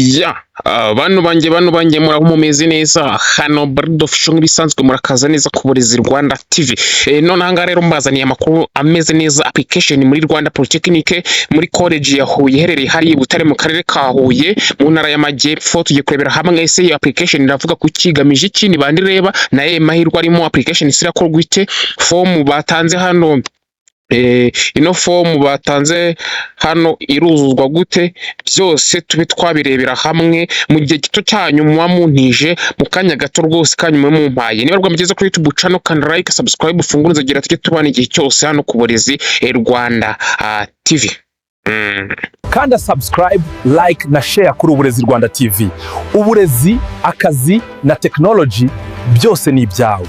Ya, bantu banjye muraho, mumeze neza? Hano Bardo Official nk'ibisanzwe, murakaza neza ku Burezi Rwanda TV. None aha ngaha rero mbazaniye amakuru ameze neza. Application muri Rwanda Polytechnic, muri college ya Huye iherereye hariya i Butare mu karere ka Huye mu ntara y'Amajyepfo. Tugiye kurebera hamwe ese iyo application iravuga ku ki, igamije iki, ni bande ireba, naye mahirwe arimo, application irakorwa ite, form batanze hano, ino fomu batanze hano iruzuzwa gute? Byose tube twabirebera hamwe mu gihe gito cyanyu muba muntije, mu kanya gato rwose kanyu muba mumpaye. Niba rwamugeze kuri YouTube channel, kanda like, subscribe, ufungure inzogera, tujye tubana igihe cyose hano ku Burezi Rwanda TV. Kanda subscribe, like na share kuri Uburezi Rwanda TV. Uburezi, akazi na tekinoloji byose ni ibyawe.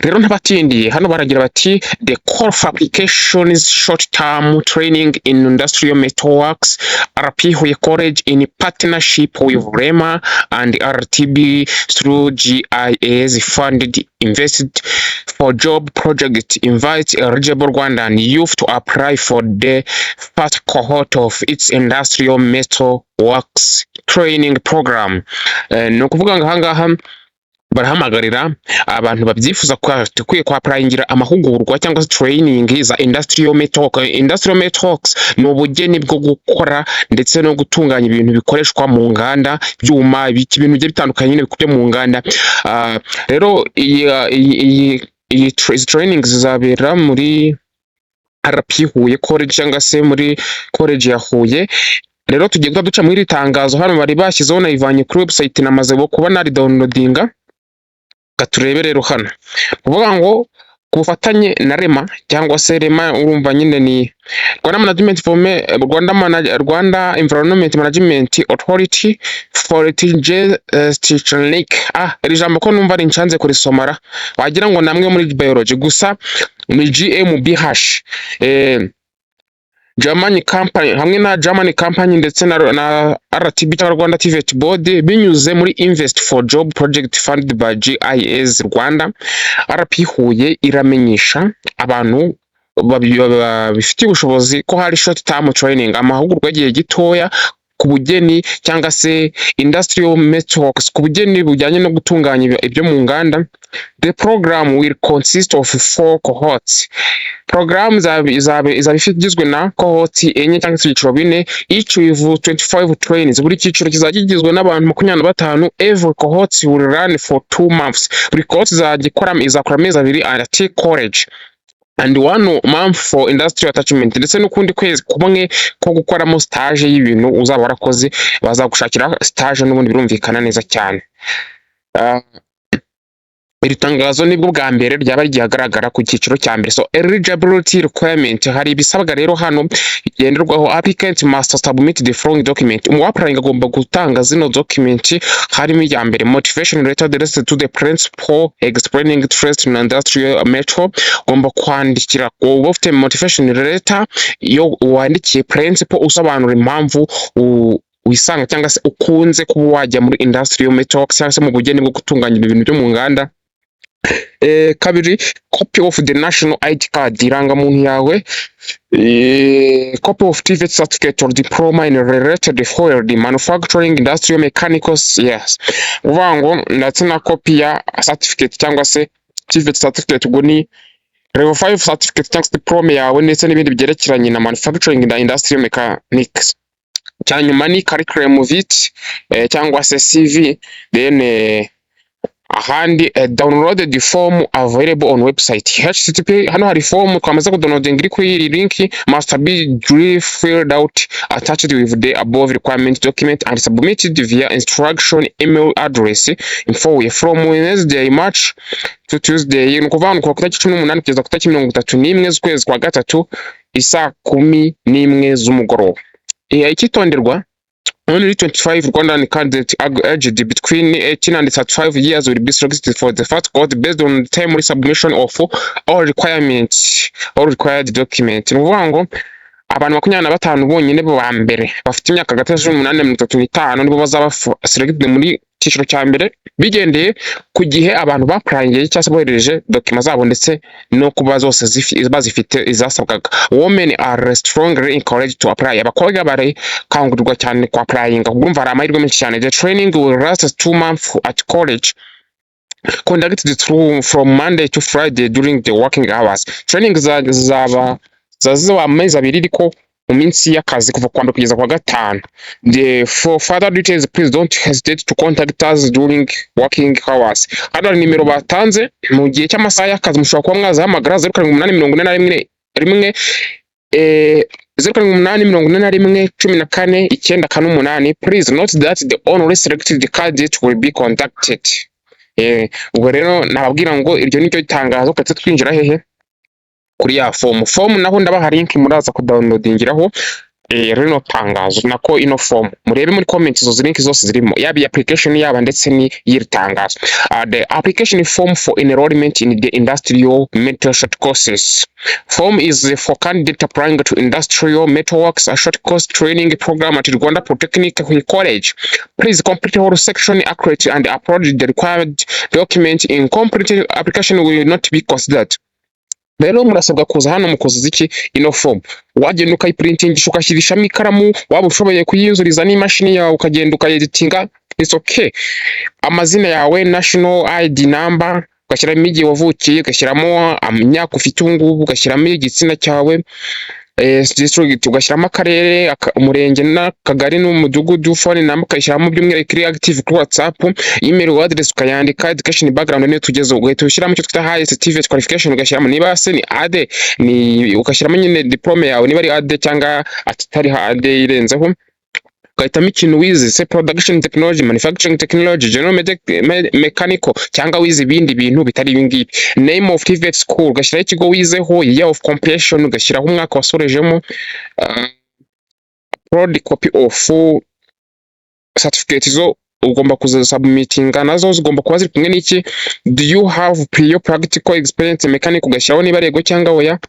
Rero ntabatindiye, hano baragira bati: "The call for applications, short term training in industrial metalworks, RP Huye College in partnership with REMA and RTB through GIZ funded Invest for Job project invites eligible Rwandan youth to apply for the first cohort of its industrial metal works training program." Ni ukuvuga ngo ahangaha barahamagarira abantu babyifuza ukwiye kwapplyingira amahugurwa cyangwa se training za industrial metalwork. Industrial metalworks ni ubugeni bwo gukora ndetse no gutunganya ibintu bikoreshwa mu nganda, ibyuma, ibiki, ibintu bigiye bitandukanye nyine byo mu nganda. Rero iyi izi training zizabera muri RP Huye College cyangwa se muri college ya Huye. Rero tugiye guhita duca muri iri tangazo hano bari bashyizeho, nayivanye kuri website, namaze kuba naridownloadinga. Reka turebe rero hano, kuvuga ngo ku bufatanye na REMA cyangwa se REMA, urumva nyine ni Rwanda Management for Rwanda Manage, Rwanda Environment Management Authority for Technique. Iri jambo ko numva rinshanze kurisomara, wagira ngo namwe muri biology gusa, ni GmbH, German company, hamwe na German company ndetse na RTB cyangwa Rwanda TVET Board, binyuze muri Invest for Job project funded by GIZ Rwanda, RP Huye iramenyesha abantu babifitiye ubushobozi ko hari short term training, amahugurwa y'igihe gitoya ku bugeni cyangwa se industrial metalworks, ku bugeni bujyanye no gutunganya ibyo mu nganda. The program will consist of four cohorts. Program izaba igizwe na cohort enye cyangwa se ibyiciro bine, each with 25 trainees. Buri cyiciro kizajya kigizwe n'abantu 25. Every cohort will run for 2 months. Buri cohort izajya ikora, izakora amezi 2 at college and one month for industrial attachment, ndetse n'ukundi kwezi kumwe ko gukoramo stage y'ibintu uzaba warakoze, bazagushakira stage n'ubundi, birumvikana neza cyane. Iri tangazo nibwo bwa mbere ryaba rigihagaragara ku cyiciro cya mbere. So eligibility requirement, hari ibisabwa rero hano bigenderwaho. Applicant must submit the following document. Umu agomba gutanga zino document, harimo iya mbere, motivation letter addressed to the principal explaining interest in industrial metal. Ugomba kwandikira, uba ufite motivation letter iyo wandikiye principal usobanura impamvu wisanga cyangwa se ukunze kuba wajya muri industrial metal cyangwa se mu bugeni bwo gutunganya ibintu byo mu nganda. Kabiri, copy of the national ID card, irangamuntu yawe, copy of TVET certificate or diploma in related field, manufacturing, industrial mechanicals, yes, uvuga ngo ndetse na copy ya certificate cyangwa se TVET certificate, ubwo ni level 5 certificate cyangwa se diplome yawe, ndetse n'ibindi byerekeranye na manufacturing na industrial mechanics. Cya nyuma ni curriculum vitae, cyangwa se CV. Then ahandi, downloaded form available on website http, hano hari form twamaze kudownloading iri kuri iyi link, must be duly filled out, attached with the above requirement document and submitted via instruction email address info from Wednesday March to Tuesday, ni ukuvuga ngo kuva ku itariki 18 kugeza ku itariki 31 z'ukwezi kwa gatatu, isaa 11 z'umugoroba. Icyitonderwa: only 25 Rwandan candidates aged between 18 and 35 years will be selected for the first cohort based on the timely submission of all requirements, all required documents. Ni ukuvuga ngo Abantu 25 bonyine ba mbere bafite imyaka hagati ya 18 na 35 nibo bazaba selected muri cyiciro cya mbere, bigendeye ku gihe abantu baapplyingiye cyangwa se boherereje document zabo, ndetse no kuba zose bazifite izasabwaga. Women are strongly encouraged to apply. Abakobwa barakangurirwa cyane ku applyinga, urumva hari amahirwe menshi cyane. The training will last 2 months at college, conducted through from Monday to Friday during the working hours. Training zaba ziba amezi 2, ariko mu minsi y'akazi, kuva kuwa mbere kugeza kuwa gatanu. For further details, please don't hesitate to contact us during working hours. Hano hari nimero batanze, mu gihe cy'amasaha y'akazi mushobora kuba mwazahamagara 0784 11 0784 14948. Please note that the only selected candidate will be contacted. Ubwo rero nababwira ngo iryo ni ryo tangazo. Ndetse twinjira hehe? Kuri ya fomu. Fomu naho ndabaha link, muraza kudownloadingiraho rino tangazo, nako ino form. Murebe muri comment, izo link zose zirimo, yaba iyi application, yaba ndetse n'iyiri tangazo. The application form for enrollment in the industrial metal short courses. Form is for candidate applying to industrial metalworks, a short course training program at Rwanda Polytechnic College. Please complete all section accurately and upload the required document. Incomplete application will not be considered. Rero murasabwa kuza hano mukuzuza iki? Ino form. Wagenda ukayiprintingisha, ugashyirishamo ikaramu, waba ushoboye kuyiyuzuriza n'imashini yawe, ukagenda ukayeditinga, it's okay. Amazina yawe, national ID number, ugashyiramo igihe wavukiye, ugashyiramo imyaka ufite ubu ngubu, ugashyiramo igitsina cyawe, district, ugashyiramo akarere, umurenge n'akagari n'umudugudu, phone number ukayishyiramo by'umwihariko iri active kuri WhatsApp, email address ukayandika, education background niyo tugezeho, ugahita ushyiramo icyo twita highest TVET qualification, ugashyiramo niba se ni A D, ni ugashyiramo nyine diplome yawe niba ari A D cyangwa atari A D irenzeho, ugahitamo ikintu wize, se production technology, manufacturing technology, general mechanical, cyangwa wize ibindi bintu bitari ibi ngibi. Name of TVET school, ugashyiraho ikigo wizeho, year of completion, ugashyiraho umwaka wasorejemo, upload copy of certificate, zo ugomba kuzasubmitinga, nazo zigomba kuba ziri kumwe n'iki. Do you have prior practical experience in mechanic? Ugashyiraho niba ari yego cyangwa oya.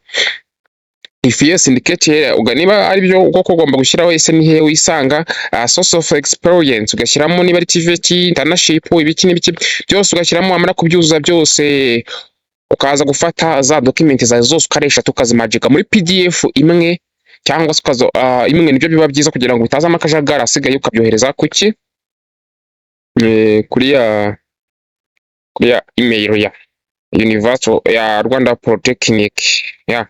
If yes, indicate here. Niba ari byo koko, ugomba gushyiraho ese ni hehe wisanga. Source of experience, ugashyiramo niba ari TVET, internship, ibiki n'ibiki byose ugashyiramo. Wamara kubyuzuza byose, ukaza gufata za document zawe zose uko ari eshatu, ukazimajika muri PDF imwe, cyangwa se ukaza imwe, nibyo biba byiza kugira ngo bitazamo akajagari. Asigaye ukabyohereza kuki? Kuri ya email ya Universal ya Rwanda Polytechnic ya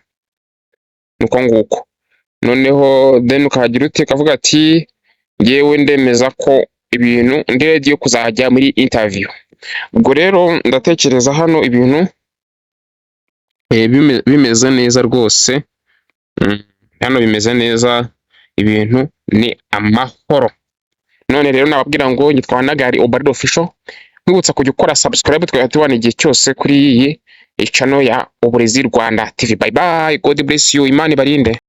nuko nguko. Noneho then ukahagira ute? Ukavuga ati: "Ngewe ndemeza ko ibintu ndi ready yo kuzajya muri interview." Ubwo rero ndatekereza hano ibintu bimeze neza rwose. Hano bimeze neza, ibintu ni amahoro. None rero nababwira ngo nitwa Nagari Obardo Official, nkwibutsa kujya ukora subscribe, tukajya tubana igihe cyose kuri iyi channel ya Uburezi Rwanda TV. Bye bye, God bless you, Imana ibarinde.